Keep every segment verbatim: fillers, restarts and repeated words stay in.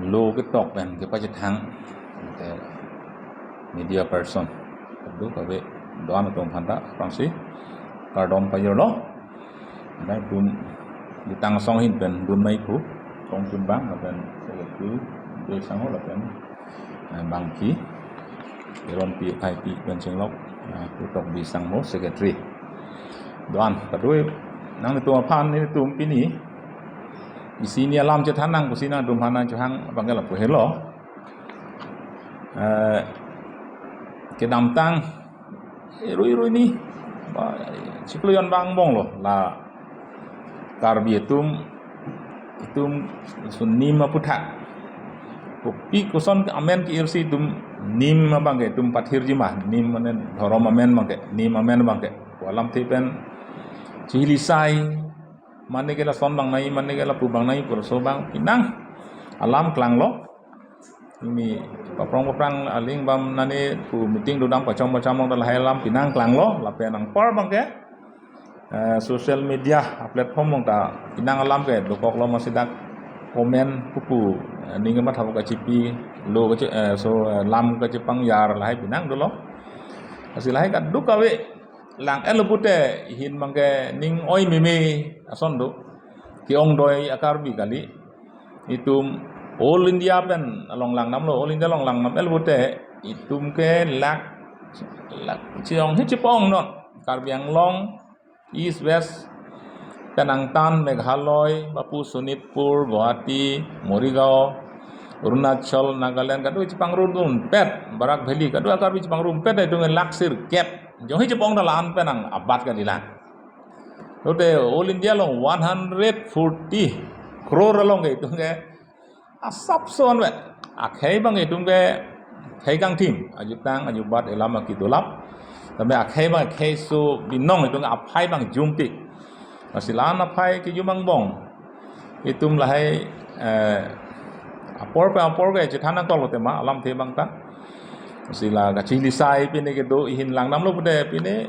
Lo ketok pen kepachethang, eh, media person. Kadokave do-an atum aphanta aphrangsi kardom pajirlo. Nangtum Bitang Asong ahin pen dun mai pu, Kongchunbang lapen secretary, Joy Sangho lapen, eh, Bangki, Eronpi, Khaipi pen chenglok, eh, Pu Tokbi Sangho secretary. Do-an, kadokave nanglitum aphan nelitum pini isi hini alam chethan nang pusi nangtum aphan nangchehang abangke lapu helo. Eh, kedamtang, eh, rui rui ni, ba, chiklo jon abang angbong lo, la Karbi atum, itum laso nim aputhak. Kopi koson amen ke-irsi itum nim abangke itum pathirji ma, nim mane dhorom amen abangke, nim amen abangke. Ko alamthe pen chihili sai, mane ke lason abang nai, mane ke lapu abang nai, pu laso abang pinang alam klanglo. Ini paprong paprang aling bam nani pu meeting dodam pachom pachom along ta lahai alam pinang klanglo, lapen anpar abangke, eh, social media platform along ta pinang alam ke dokoklo, masi dak comment pupu, eh, ning matha kachipi, lo kachi, eh, so, eh, lam kachipangyar lahai pinang dolo. Lasi lahai kadokave lang-etlo pute ihin abangke ning oi meme ason do. Ke-ongdoi a-Karbi kali. Itum All India pen along langdamlo, All India along langdam-etlo pute itum ke lak, lak chiyong hi chipong non. Karbi Anglong, East, West pen angtan, Meghalaya, bapu Sonitpur, Guwahati, Morigaon, Arunachal, Nagaland, kadokave chipangrumdunpet, Barak Valley, kadokave a-Karbi chipangrumdunpet, itum ke lak sirkep. Jonghi chipong ta la-an pen nang abat kali lang. Lote All India along one hundred forty crore along ke itum ke asapso anvet. Akhei abang itum ke khei kangthim, ajutang ajubat elam akidolap. Tame akhei abang khei so binong, itum aphai abang jumpik. Lasi la-an aphai kejum angbong itum lahai, eh, apor pen apor ke chethan nangkoklo tema alamthe abang ta. Lasi la kachihili sai pine kedo ihin langdamlo pute pine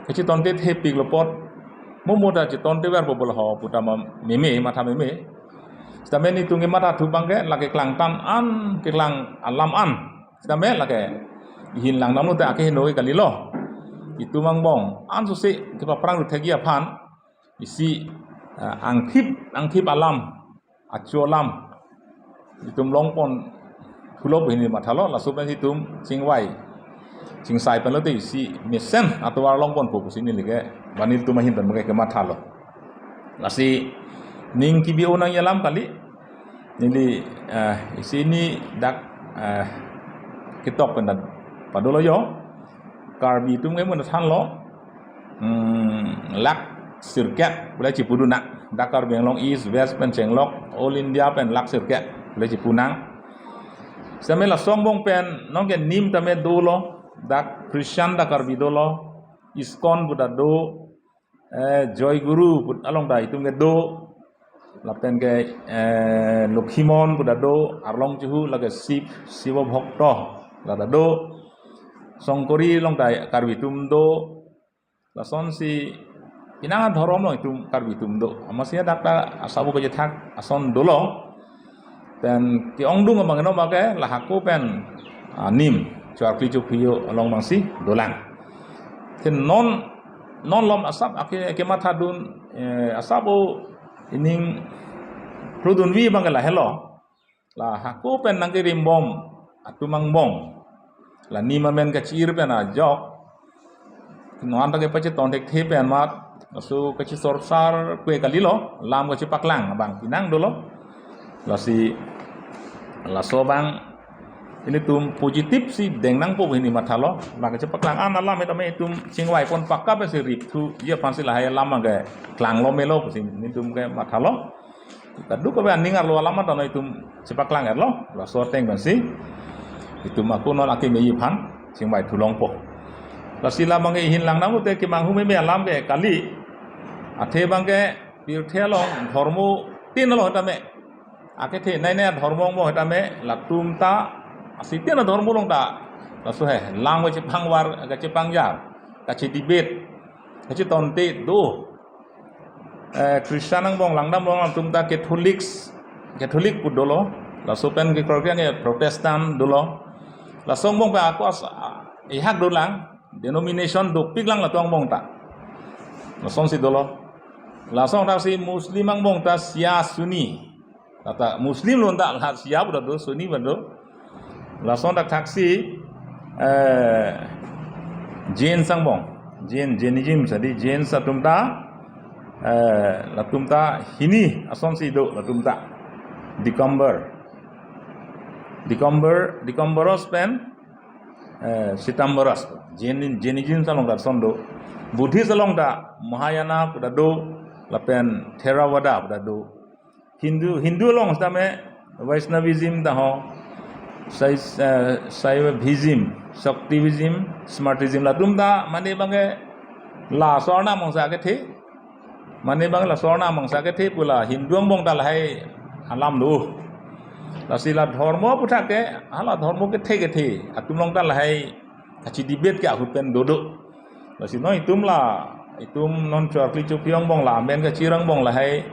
kachitonte thepiklo apot. Mo mo ta chitonte verpo bolo ho pu ta ma meme, matha meme. Sitame nelitum kematha thu abangke lake klangtan an, keklang alam an. Sitame lake ihin langdamlo te akeheno kalilo. Itum angbong ansose kepaprang ru thekji aphan isi, ah, angthip, angthip alam, achu alam itum longpon thulo pu hini mathalo, laso pen itum chingvai chingsai pen lote isi mesen atovar longponpo pusi neli ke, ba nelitum ahin pen abangke kemathalo. Lasi ning kebi-o nangji alam kali, neli, eh, isi hini dak, eh, ketok pen dak padolo jo. Karbi atum ke mun thanlo, hmm, lak sirkep pu le chipudun nang. Dak Karbi Anglong East, West pen chenglok, All India pen lak sirkep pu le chipu nang. Sitame laso angbong pen nonke nim tame dolo, dak Christian dak Karbi dolo, ISKCON pu ta do, eh, Joy Guru pu along ta itum ke do, lapen ke, eh, Lokhimon pu ta do, Arlong Chuhu lake Shiv, Shiva Bhokto la ta do, Songkori along ta Karbi atum do, lasonsi pinang adhorom along itum Karbi atum do. Amatsi dak ta asabo kejethak ason dolo. Pen ke-ongdung abang eno abangke lahako pen, ah, nim chuarkli chuphiyo along abangsi dolang. Te non, non malom asap ake, akemathadun, eh, asabo ining kludunvi abangke lahelo. Lahako pen nangkerimbom atum angbong, la nim amen kachi-ir pen ajok non-an ta kepachetonthe pen mat, laso kachisorsar kwe kalilo, lam kachipaklang abang pinang dolo. Lasi laso abang ilitum positive si deng nangpo hini mathalo. Lam kachipaklang an alam tame itum chingvaipon pakka pensi rip thuji aphansi lahai alam ke klanglo melo pusi nelitum ke mathalo. Kadokave aning arlo alam ta non itum chipaklang-etlo, laso ateng pensi itum ako non akemeji aphan chingvai thulongpo. Lasi la abangke ihin langdamlo te kemanghu meme alam ke kali, athe abangke pirthe along dhormo tin lo tame, akethenei nei adhormo angbong tame, latum ta asitin adhormo along ta laso he lam kachipangvar, kachipangjar, kachi-debate, kachitonte do. Eh, Christian angbong langdam along atum ta Catholics, Catholic pu dolo, Laso pen kekroi-kroi ke Protestant dolo. Laso angbong pen ako as-, a, ihak dolang, denomination dopiklang latum angbong ta. Lasonsi dolo. Lason thaksi Muslim angbong ta Shia Sunni. Tata Muslim along ta la Shia pu ta do, Sunni pu ta do. Lason thakthaksi, eh, Jain angbong. Jain, Jainism sadi Jain atum ta, eh, latum ta hini asonsi do latum ta. Digambar. Digambar, Digambaros pen, eh, Shvetambara. Jain, Jainism along ta ason do. Buddhist along ta Mahayana pu ta do, lapen Theravada pu ta do. Hindu, Hindu along sitame Vaishnavism ta ho, Sai-, eh, Shaivism, Shaktivism, Smartism latum ta mane abangke la asor anamong sa kethe, mane abang la asor anamong sa kethe pu la Hindu angbong ta lahai alam do. Lasi la dhormo aputhak ke, hala dhormo kethe kethe atum along ta lahai kachi-debate ke ahut pen dodo. Lasi non itum la, itum non cho-arlo chophi angbong la, amen kachirang angbong lahai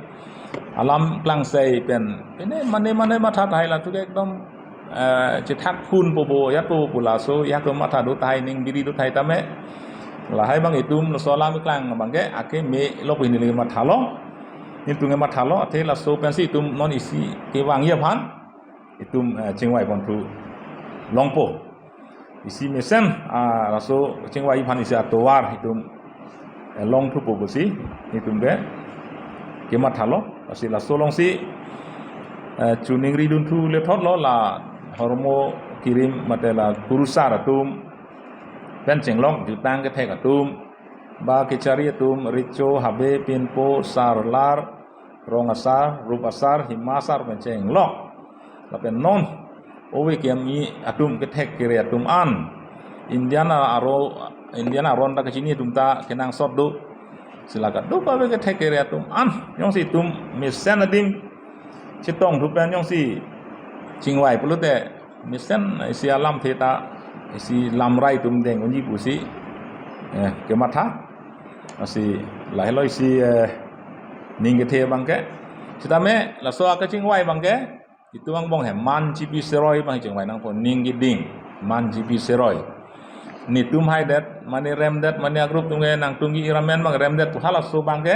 alam klangsai pen, ini mane mane matha tahai latum ke ekdom, eh, chethak phun popo, ya to pu laso, ya to matha do tahai, ning biri do tahai tame. Lahai abang itum laso alam keklang abangke akeme lo pu neli mathalo. Nelitum mathalo, athe laso pensi itum non isi kevangji aphan itum, eh, chingvai ponthu longpo. Isi mesen, ah, laso chingvai aphan isi atovar itum, eh, longthupo pusi itum ke kemathalo. Lasi laso alongsi, eh, choningri dunthu lethotlo, la hormu kirim mate la kurusar atum pen chenglok, jutang kethek atum, ba kechari atum, recho, habe, pinpo, sar, lar, rong asar, rup asar, hima asar pen chenglok. Lapen non ove kimi atum kethek kere atum an, Indian aro, Indian aron ta kachini atum ta kenangsot do. Sila kadokave kethek kere atum an, jongsi itum mesen adim chetongthu pen jongsi chingvai pulote, mesen isi alamthe ta, isi lamrai atum deng unji pusi, eh, kematha. Lasi lahelo isi, eh, ning kethe abangke. Sitame laso akachingvai abangke, itum angbong he man chipi seroi abang chingvai nangpo, ning keding, man chipi seroi. Netum haidet, mane remdet, mane a-group atum ke nangtum ke iramen abang remdet pu halaso abangke,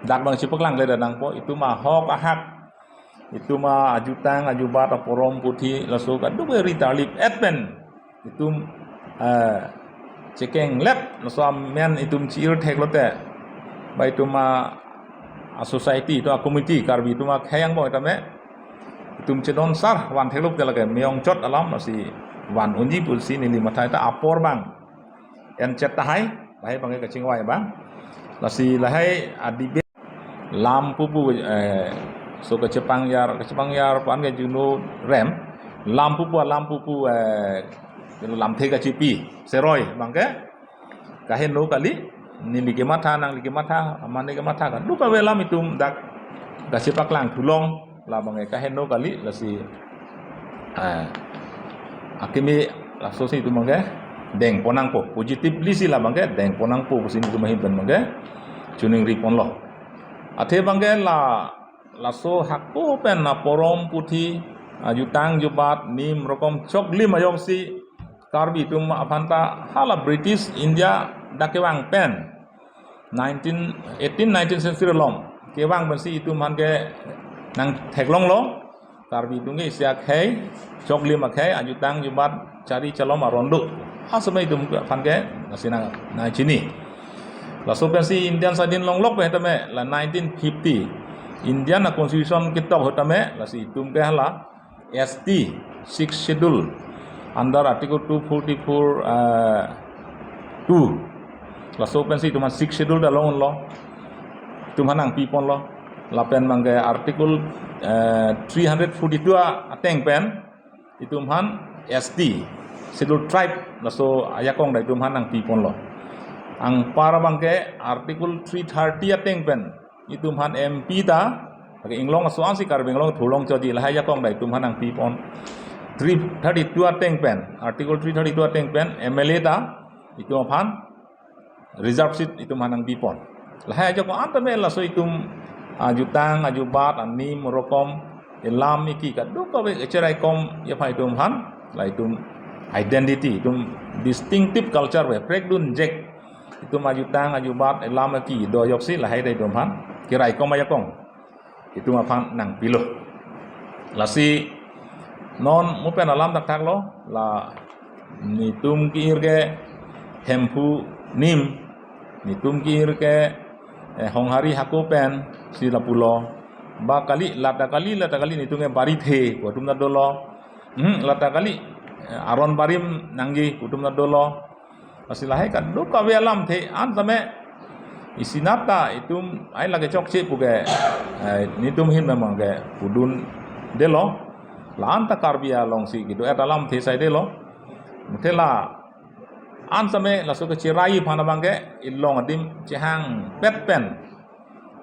dak abang chipaklang ledet nangpo, itum ahok ahak, itum ajutang ajubat aporom puthi laso kadokave ri tarlip et pen itum, eh, chekeng lep laso amen itum chi-ir theklote, ba itum a, a-society itum a-committee, Karbi atum akhei angbong tame itum chedon sar van theklok te lake me-ongchot alam, lasi van unji pusi neli mathai ta apor abang en chet tahai, lahai abangke kachingvai abang. Lasi lahai adibe lam pupu, eh, so kachepangjar, kachepangjar pan ke juno rem, lam pupu, lam pupu, eh, lamthe kachipi seroi abangke kaheno kali, neli kematha, nangli kematha, mane kematha kadokave alam itum dak kachepaklangthu long, la abangke kaheno kali, lasi, eh, akimi laso si itum abangke dengpon nangpo, positively si la abangke dengpon nangpo pusi itum ahin pen abangke choningri ponlo. Athe abangke la, laso hako pen aporom puthi, ajutang jubat, nim rokom choklim ajoksi Karbi atum aphan ta hala British India dak kevang pen, nineteen, eighteen, nineteenth century along kevang pensi itum aphan ke nangtheklonglo. Karbi atum ke isi akhei, choklim akhei, ajutang jubat, chari chalom aron do. Asomai itum aphan ke lasi nang, nangchini. Laso pensi Indian sadhin longlok pen tame la nineteen fifty Indian a-constitution ketok ahut tame, lasi itum ke hala S T, Sixth Schedule, under Article two forty-four, uh, two. Laso pensi itum aphan Sixth Schedule ta longlo, itum aphan nangpiponlo. Lapen abangke Article, eh, three hundred forty-two a-, ateng pen itum aphan S T, Schedule Tribe, laso ajakong ta itum aphan nangpiponlo. Anpar abangke Article three thirty ateng pen itum aphan M P ta, lake inglong aso ansi Karbi Anglong thurlong choji, lahai ajakong ta itum aphan nangpipon. Three thirty-two ateng pen, Article three thirty-two ateng pen M L A ta itum aphan reserve seat itum aphan nangpipon. Lahai ajakong an tame laso itum ajutang, ajubat, anim rokom, Elam eki kadokave echerai kom ya aphan itum aphan, la itum identity, itum distinctive culture ve prekdun jek. Itum ajutang ajubat elam eki do ajoksi lahai ta itum aphan kerai kom ajakong itum aphan nangpilo. Lasi non mo pen alam thakthak lo, la netum ke-ir ke Hemphu Nim, netum ke-ir ke, eh, Honghari hako pensi lapulo. Ba kali, la ta kali, la ta kali netum ke Barithe pu atum ta dolo. Hmm, la ta kali, eh, aron barim nangji pu atum ta dolo. Lasi lahai kadokave alamthe an tame isinat ta itum ai lake chokche pu ke, eh, netum ahin memang ke pudundelo. La-an ta Karbi alongsi kedo-et alamthe saidelo. Muthe la-an tame laso kecherai aphan abang ke ilong adim chehangpet pen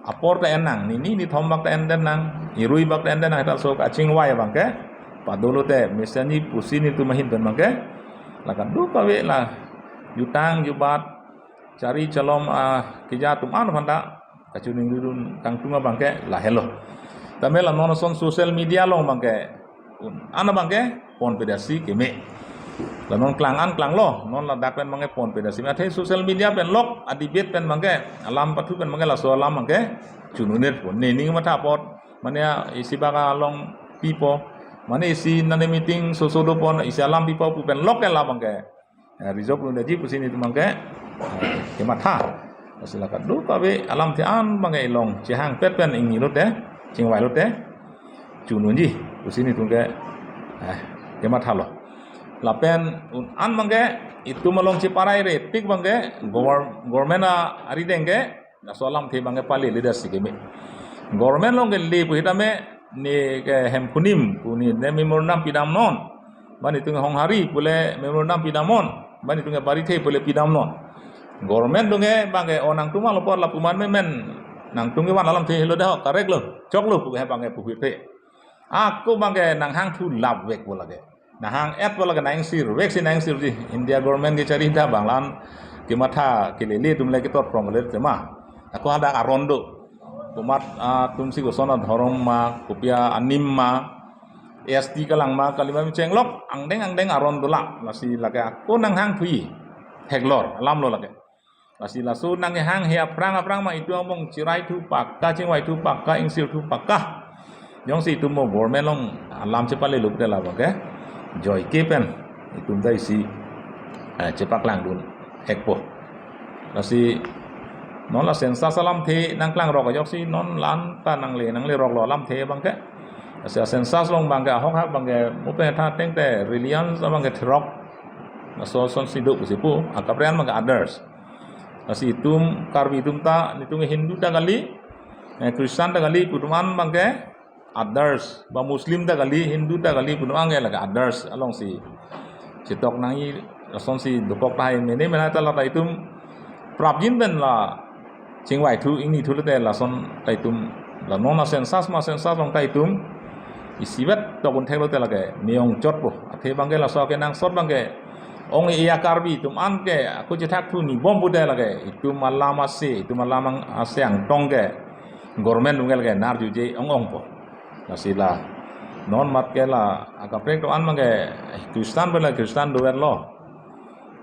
apor ta en nang, nini nithom bak ta en den nang, irui bak ta en den nang, heta so kachingvai abang ke padolo te mesenji pusi netum ahin pen abang ke, la kadokave la jutang jubat, chari chalom, ah, keja atum an aphan ta kachiningri dun kangtung abang ke lahelo. Tame la non ason social media along abang ke, un-an abang ke ponpedetsi keme. La non klang-an klanglo, non ladak pen abang ke ponpedetsi me. Athe social media pen lok a-debate pen abang ke, alam pathu pen abang ke, laso alam abang ke chununetpo. Nening matha apot, mane isi bak along pipo, mane isi nane meeting soso dopo, isi alam pipo pu pen lok ke la abang ke, eh, resolve lun daji pusi netum abang ke, eh, kematha. Lasi la kadokave alamthe an abang ke ilong chehangpet pen ingni lote, chingvai lote chununji pusi netum ke, eh, kemathalo. Lapen un-an abang ke itum along cheparai repik abang ke govern-, government a-, arideng ke laso alamthe abang ke paleledetsi keme. Government along kele pu sitame ne ke Hemphu Nim pu ne memorandum pidamnon. Ba netum Honghari pule memorandum pidamnon. Ba netum Barithe pule pidamnon. Government atum ke abang ke, o, nangtum alo apor lapu man memen, nangtum kevan alamthe helo dah, correct lo, choklo pu ke abang ke puhit pe. Ako abang ke nanghangthu lapvekpo lake. Nanghang-etpo lake, nang-ingsirveksi nang-ingsirji. India government kechari ta abang la-an kematha kelele atum le ketot prong le tema. Ako hadak aron do. Komat, ah, atumsi koson adhorom ma, kopi anim ma, S T kalang ma, kalima mi chenglok, angdeng angdeng aron dolang. Lasi lake ako nanghangthui theklor alamlo lake. Lasi laso nangkehang he aphrang aphrang ma itum angbong cheraithu pakka, chingvaithu pakka, ingsirthu pakka. Jongsi itum mo government along alam chepalelo pute la abang ke joike pen itum ta isi, eh, chepaklangdun hekpo. Lasi non la census alamthe nangklangrok ajoksi non la-an ta nangle, nangleroklo alamthe abang ke. Lasi census along abang ke ahok hak abang ke mo pen tha ateng te religion abang ke therok. Laso asonsi do pusi pu, akaprek an abang ke others. Lasi itum Karbi atum ta, netum Hindu ta kali, eh, Christian ta kali pu atum an abang ke others, ba Muslim ta kali, Hindu ta kali pu atum an ke lake others alongsi chetok nangji, lasonsi dokok tahai, mene mena ta la ta itum prapjin pen la chingvaithu ingnithu lote lason ta itum, la non a-census ma census along ta itum isivet tokun theklote lake me-ongchotpo. Athe abang ke laso kenangsot abang ke ong-e a-Karbi atum an ke ako chethakthu ni bom pute lake itum alam ase, itum alam ang-, ase angtong ke government atum ke lake narjuje ong-ongpo. Lasi la non mat ke la akaprek atum an abang ke Christian pen la Christian dovetlo.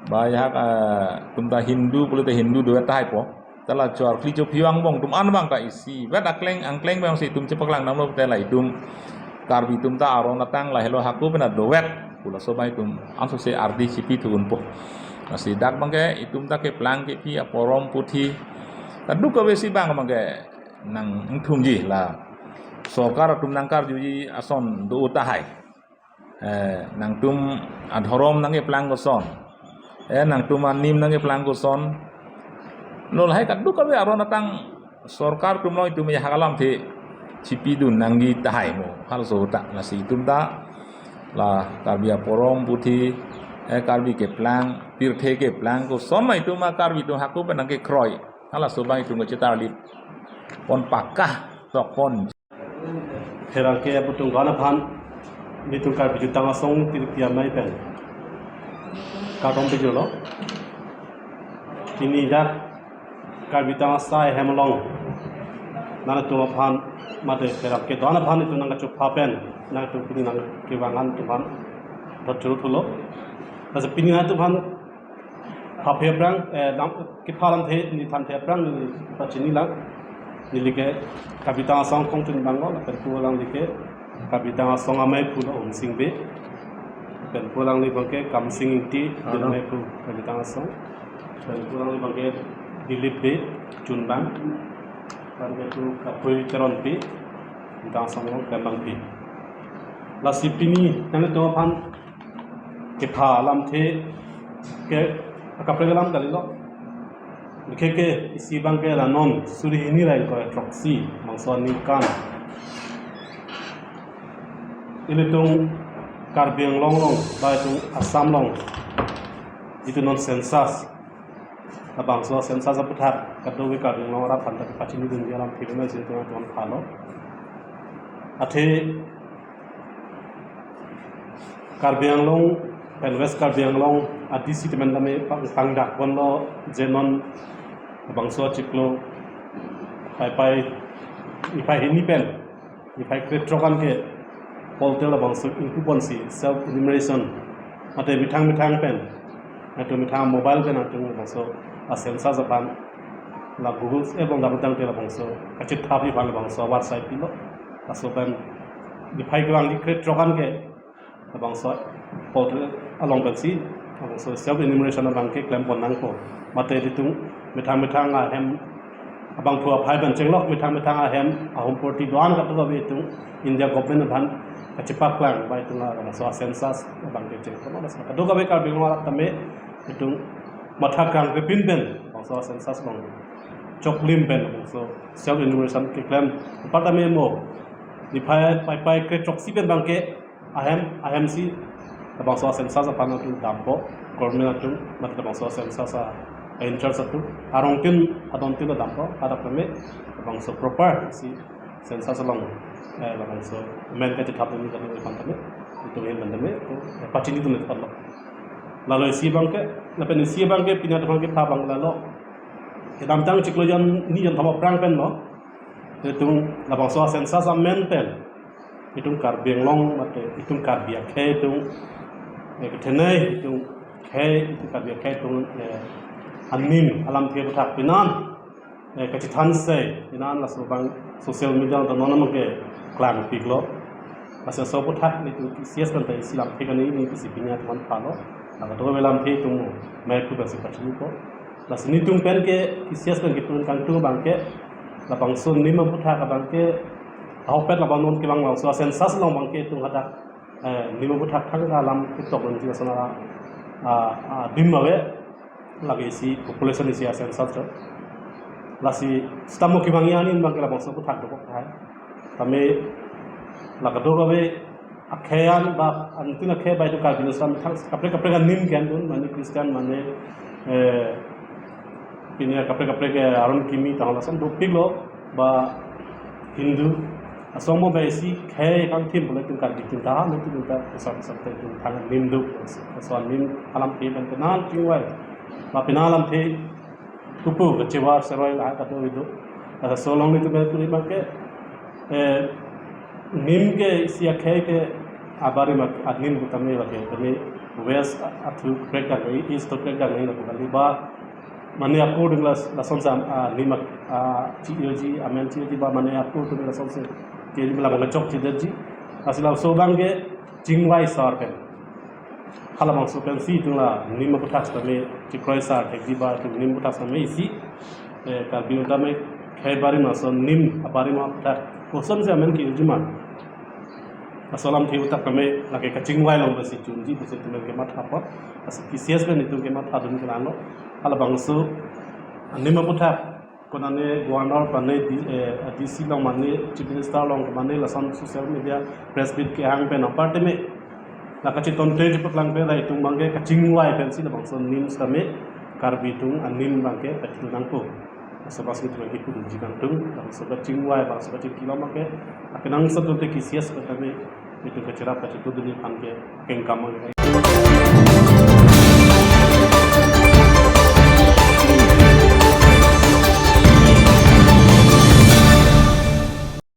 Ba ajahak, eh, itum ta Hindu pulote Hindu dovet tahaipo. Ta la chor kli chophi angbong atum an abang ta isivet akleng angkleng abangsi itum chepaklang damlo pute la itum Karbi atum ta aron atang la helo hako pen adovet pu laso abang itum ansose ardi chipi thunpo. Lasi dak abang ke itum ta keplang kephi aporom puthi kadokavesi abang abang ke nangthumji, la sorkar atum nangkarjuji ason do tahai. Eh, nangtum adhorom nangkeplang koson. Eh, nangtum anim nangkeplang koson. Lo lahai kadokave aron atang sorkar atum along itum ajahak alamthe chipidun nangji tahai mo. Halaso ta, lasi itum ta la Karbi aporom puthi, eh, Karbi keplang, pirthe keplang koson ma itum a-Karbi atum hako pen nangkekroi. Halaso abang itum kachetharlipon pakka tokpon. Pherangke aputhung gon aphan, netum Karbi Jutang Asong Tirpi Amei pen kardom pejolo. Pini dak Karbi Jutang Asai hem along nangtum aphan Mate pherangke do-an aphan itum nangkachopha pen, nangtum pini nangkevang an atum aphan thot churu thulo. Lasi pini nangtum aphan phaphe aphrang, eh, dam, kepha alamthe, neli thanthe aphrang neli pachini lang. Neli ke Karbi Tang Asong kongchun abang lo, lapen pu alangli ke Karbi Tang Asong ameiphu lo, Umsing Bey. Lapen pu alangli abang ke Kamsing Ingti, Hello. Ameiphu Karbi Tang Asong. Lapen pu alangli abang ke Dilip Bey, chunbang. Lapen pu Kapui Teronpi, Karbi Tang Asong along klembangpi. Lasi pini nangtum aphan kepha alamthe ke kaprek alam kalilo. Bikheke isi abang ke la non suri hini ra ingkoi throksi bangso aningkan ilitum Karbi Anglong along, ba itum Assam along, itum non census, labangso census aphuthak kadokave Karbi Anglong arat aphan ta pachinidunji alamthe pen itum atum aphan phalo. Athe Karbi Anglong pen West Karbi Anglong a-D C temen tame pang, pangdak ponlo, je non labangso achiklo Paipai niphai hini pen niphai krethrok an ke portal labangso ingpu ponsi self enumeration mate methang methang pen, nangtum methang mobile pen nangtum labangso a-census aphan la Google along dam tangte labangso kachethapji aphan labangso website pilo. Laso pen niphai kevangji krethrok an ke labangso portal along pensi labangso self enumeration abang ke klem pon nangpo. Mate itum methang methang ahem abangphu aphai pen chenglok, methang methang ahem ahum porti do-an kadokave itum India government aphan kachepaklang, ba itum labangso census abang ke cheng. Kadokave Karbi Anglong arat tame itum matha kangkrepin pen labangso census along choklim pen labangso self enumeration keklem apar tame mo niphai Paipai krethroksi pen abang ke ahem, ahemsi labangso census aphan atum dampo, government atum, mate labangso census a-in-charge atum, arongtin adontin dampo, hadak tame labangso proper si census along, eh, labangso amen kachethapdun kadokave aphan tame, itum ahin pen tame, eh, pachinidun apotlo. Lalo isi abang ke, lapen isi abang ke pini atum aphan kepha abang lalo. Kedamtang chiklo jon hini jon thom aphrang pen lo, itum labangso census amen pen itum Karbi Anglong mate itum Karbi akhei atum, eh, kethenei itum khei, itum Karbi akhei atum, eh, anim alamthe aphuthak pinan, eh, kachethanse pinan laso abang social media along non non keklangpiklo. Laso aphuthak nelitum C S pen ta isi lamthe kani ni pisi pini atum aphan phalo. Laso kadokave lamthe itum ameiphu pensi pachinipo. Lasi nelitum pen ke C S pen kepu kangtung abang ke labangso nim aphuthak abang ke ahokpet labang non kevang labangso census along abang ke itum hadak, eh, nim aphuthak thangta alam ketok nangji ason a, a, adim ave, lake isi population isi a-census do. Lasi sitamo kevangji anim abang ke labangso aphuthak dokok tahai. Tame la kadokave akhei an ba anuttin akhei ba itum Karbi nusam thang kaprek kaprek anim ke-endun, mane Christian, mane, eh, pini kaprek kaprek, eh, aron kimi tahai lason dopiklo, ba Hindu asong mo ba isi khei kangthim pule itum Karbi atum ta, itum ta pusat pusat ta itum thang anim do, laso anim alamthe pen penang chingvai, ba penang alamthe kupu kachevar seroi la kado idu. Laso along nelitum pen puri abang ke, eh, nim ke isi akhei ke abarim anim putame lake, putame West athu kaprek dak, East athu kaprek dak nangji lapu kali ba, mane akur ding las-, lasonsi, ah, nim ak-, ah, chi-oji, amen chi-oji ba mane akur ding lasonsi, ke labang chokchedetji. Lasi laso abang ke chingvai sar pen. Halabangso pensi itum la nim aphuthak sitame chikroisar thekji ba itum nim aphuthak sitame isi, eh, Karbi atum tame khei barim ason nim abarim aphuthak kosonsi amen ke-oji ma. Laso alamthe aphuthak tame lake kachingvai along pensi chunji pusi itum kematha apot. Lasi C S pen itum kemathadun kelanglo. Halabangso nim aphuthak konane governor mane D-, eh, D C along mane chief minister along mane lason social media press meet kehang pen apar tame la kachetongte chepaklang pen la itum abang ke kachingvai pensi labangso nim sitame Karbi atum anim abang ke pathil nangpo. Laso abang si itum kepudunji kangtung, labangso kachingvai, labangso kachingki along abang ke akenangsot atum te C S pen tame itum kacherap kachetongdunji aphan ke kengkam abang ke